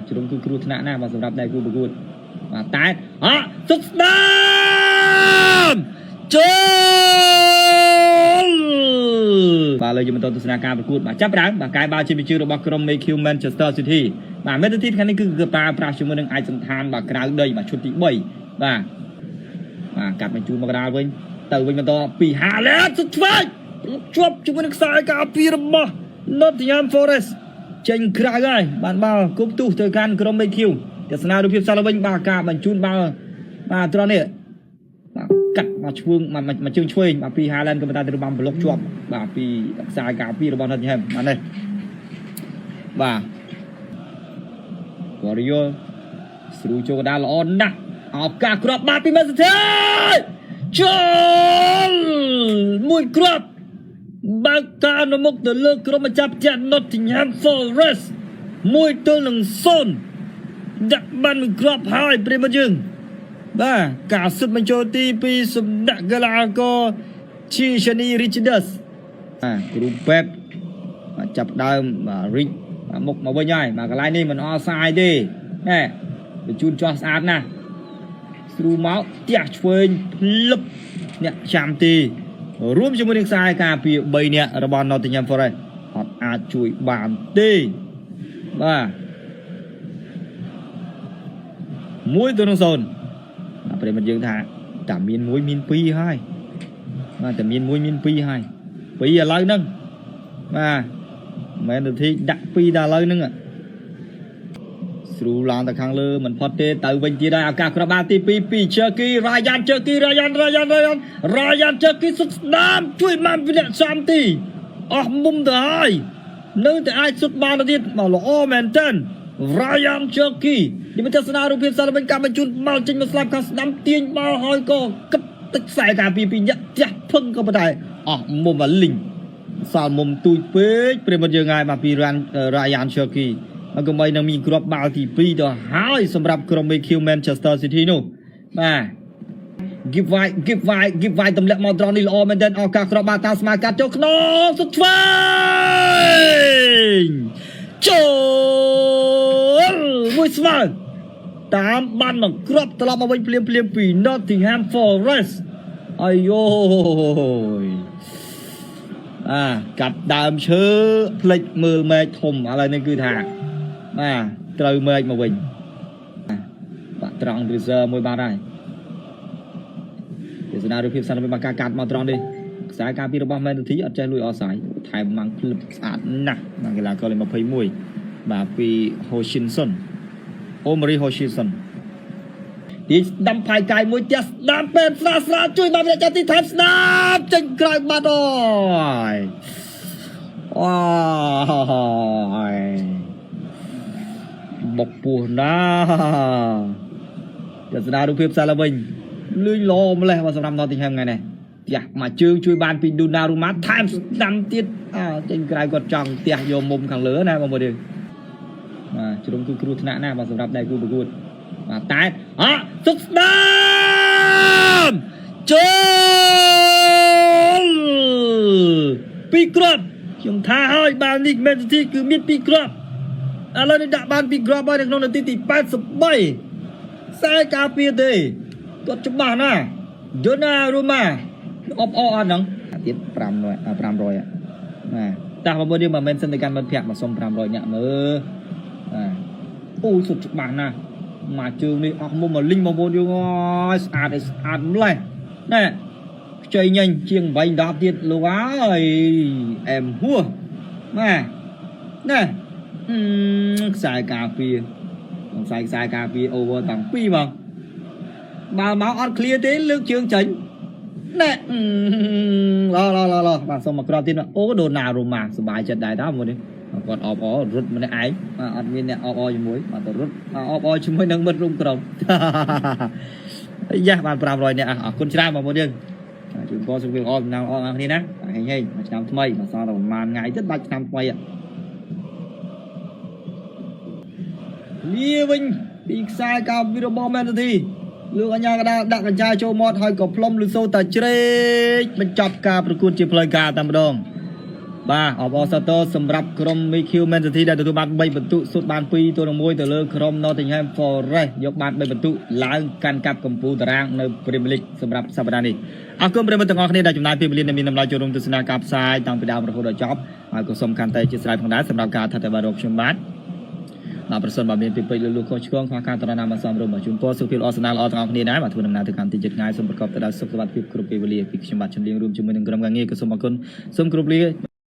ជ្រុំគឺគ្រោះថ្នាក់ណាស់បាទសម្រាប់ដៃគូប្រកួតបាទតែអសុកស្ដាមចូលបាទលើយើងបន្តទស្សនាការប្រកួតបាទចាប់ផ្ដើមបាទកាយបាល់ជាវិជើរបស់ក្រុម MQ Manchester City បាទមេទីថ្ងៃនេះគឺគឺប្រើប្រាស់ជាមួយនឹងអាចសន្តានបាទក្រៅដីបាទឈុតទី3បាទបាទកាត់បញ្ជូនមកកដាលវិញទៅវិញបន្តពីហាឡេតសុดឆ្វេងជាប់ជាមួយនឹងខ្សែការពាររបស់ Nottingham Forest ចេញក្រៅហើយបានបាល់គប់ទុះទៅកាន់ក្រុម MQ ទស្សនារូបភាពសាឡវិញបាទការបញ្ជូនបាល់បាទត្រង់នេះបាទកាត់មកឈួងមកមកជើងឆ្វេងបាទពី Haaland ក៏ប៉ុន្តែត្រូវបានប្លុកជាប់បាទពីខ្សែការពាររបស់ Nottingham បាទនេះបាទកូរីយ៉ូស្រួលចូលកណ្ដាលល្អណាស់ឱកាសគ្រាប់បាទពី Man City ចូលមួយគ្រាប់បើកការនៅមុខទៅលើក្រុមម្ចាស់ផ្ទះ Nottingham Forest 1-0ដាក់បានមួយគ្រាប់ហើយប្រិយមិត្តយើងបាទការស៊ុតបញ្ចូលទីពីសំណាក់កីឡាករជីឆានីរីជដឺសបាទគ្រូពេបបាទចាប់ដើមបាទរីកបាទមុខមកវិញហើយបាទកន្លែងនេះមិនអល់សាយទេណែបញ្ជូនចោះស្អាតណាស់ស្រូមកផ្ទះឆ្វេងភ្លឹបអ្នកចាំទីរួមជាមួយនឹងខ្សែការពារ3នាក់របស់ Nottingham Forest អត់អាចជួយបានទេបាទ1-0បាទប្រិយមិត្តយើងថាតែមានមួយមានពីរហើយបាទតែមានមួយមានពីរហើយពីរឥឡូវហ្នឹងបាទមែនទៅធីដាក់ពីរដល់ឥឡូវហ្នឹងស្រូឡើងទៅខាងលើមិនផុតទេទៅវិញទៀតហើយឱកាសគ្រាប់បាល់ទី2ពីជើគីរ៉ាយ៉ានជើគីរ៉ាយ៉ានរ៉ាយ៉ានរ៉ាយ៉ានរ៉ាយ៉ានជើគីសុดស្ដាមជួយបានវិនៈសាមទីអស់មុំទៅហើយនៅតែអាចសុดបានទៅទៀតមកល្អមែនទែនរ៉ាយ៉ានជើគីនេះមិនទស្សនារូបភាពសារវិញការបញ្ជូនបាល់ចេញមកស្លាប់ខាងស្ដាំទាញបាល់ហើយក៏គឹបទឹកខ្សែការពីពីញាក់ផ្ទះភឹងក៏ប៉ុន្តែអស់មុំអាលីងសល់មុំទូចពេកប្រិមត្តយើងហើយបាទពីរ៉ានរ៉ាយ៉ានជើគី ហើយកុំបីនឹងមានគ្រាប់បាល់ទី2ទៅហើយសម្រាប់ក្រុម AQ Manchester City នោះបាទ give wide give wide give wide ទម្លាក់មកត្រង់នេះល្អមែនទែនឱកាសគ្រាប់បាល់តាមស្មាកាត់ចូលក្នុងសុดឆ្វេងចូលមួយស្មើតាមបានមកគ្រាប់ត្រឡប់មកវិញភ្លាមភ្លាមពី Nottingham Forest អាយយយអាកាត់ដើមឈើផ្លិចមើលមែកធំឥឡូវនេះគឺថាបាទត្រូវមែកមកវិញបាក់ត្រង់ freezer មួយបាត់ហើយទេសនារូបភាពសារបានការកាត់មកត្រង់នេះខ្សែការពីរបស់មែនធីអត់ចេះលួចអស់សាយថែមម៉ាំងភ្លឹបស្អាតណាស់បាទកីឡាករលេខ21បាទពី Hoshinson អូម៉ារី Hoshinson ទីស្ដាំផាយកាយមួយផ្ទះស្ដាំពេនស្រាស្រាជួយបានអ្នកចាទីថែមស្ដាំចេញក្រៅបាត់អូយអូយបុកពោះណាទស្សនារូបភាពសារឡើងវិញលឿងល្អម្លេះបាទសម្រាប់ Nottingham ថ្ងៃនេះផ្ទះមួយជើងជួយបានពី Donnarumma ថែមស្ដាំទៀតអើចេញក្រៅគាត់ចង់ផ្ទះយកមុំខាងលើណាបងប្អូនយើងបាទជ្រុំគឺគ្រោះថ្នាក់ណាស់បាទសម្រាប់ដៃគូប្រកួតបាទតែអសុកស្ដាមចូលពីរគ្រាប់ខ្ញុំថាហើយបាល់នេះ Man City គឺមានពីរគ្រាប់ឥឡូវនេះដាក់បានពីរគ្រាប់ហើយនៅក្នុងនាទីទី83ខ្សែការពារទេគាត់ច្បាស់ណាស់ Donnarumma អបអអត់ហ្នឹងទៀត500 500បាទតាបងប្អូនយើងមកមិនសិនទៅកាន់មិត្តភ័ក្តិមកសុំ500ញាក់មើលបាទអូសុดច្បាស់ណាស់មកជើងនេះអស់មុំមកលីងបងប្អូនយើងអើយស្អាតឯស្អាតម្លេះណែខ្ចីញញជាង8 10ទៀតលោកអើយអែមហួសបាទណែខ្សែការពារខ្សែខ្សែការពារ over តាំងពីមកបាល់មកអត់ clear ទេលើកជើងចេញណែឡឡឡឡបាទសូមមកគ្រាប់ទៀតអូដូណារូម៉ាសប្បាយចិត្តដែរតើមួយនេះគាត់អបអរត់ម្នាក់ឯងបាទអត់មានអ្នកអបអជាមួយបាទទៅរត់អបអជាមួយនឹងមិត្តរួមក្រុមអាយ៉ាបាន500នាក់អរគុណច្រើនបងប្អូនយើងជូនពរសុខភាពល្អតំណាងល្អអស់គ្នាណាហេងហេងមួយឆ្នាំថ្មីមកសល់តែប្រហែលថ្ងៃទៀតដាច់ឆ្នាំថ្មីលាវិញពីខ្សែការពីរបស់មែនទីលោកអញ្ញាកដាដាក់កញ្ចាចូលមាត់ហើយក៏ផ្លុំលឺសូតែជ្រែកបញ្ចប់ការប្រកួតជាផ្លូវការតែម្ដង។ បាទអបអរសាទរសម្រាប់ក្រុម MQ Man City ដែលទទួលបាន3ពិន្ទុសុទ្ធបាន2ទល់នឹង1ទៅលើក្រុម Nottingham Forest យកបាន3ពិន្ទុឡើងកាន់កាប់កំពូលតារាងនៅ Premier League សម្រាប់សប្តាហ៍នេះអរគុណប្រិយមិត្តទាំងអស់គ្នាដែលចំណាយពេលវេលានិងមានតម្លៃចូលរួមទស្សនាការផ្សាយតាំងពីដើមរហូតដល់ចប់ហើយក៏សូមកាន់តែជាស្រ័យផងដែរសម្រាប់ការថាតើបានរកខ្ញុំបាទបាទប្រសិនបើមានពីពេចលូលូខុសឆ្គងខ្វះការត្រណាមសំរុំមកជូនពរសុខភាពល្អសំណាងល្អទាំងអស់គ្នាដែរបាទធ្វើដំណើរទៅកាន់ទីជិតងាយសូមប្រកបទៅដោយសុខសុវត្ថិភាពគ្រប់ពេលវេលាពីខ្ញុំបាទជំនាញរួមជាមួយនឹងក្រុមការងារក៏សូមអរគុណសូមគោរពលា។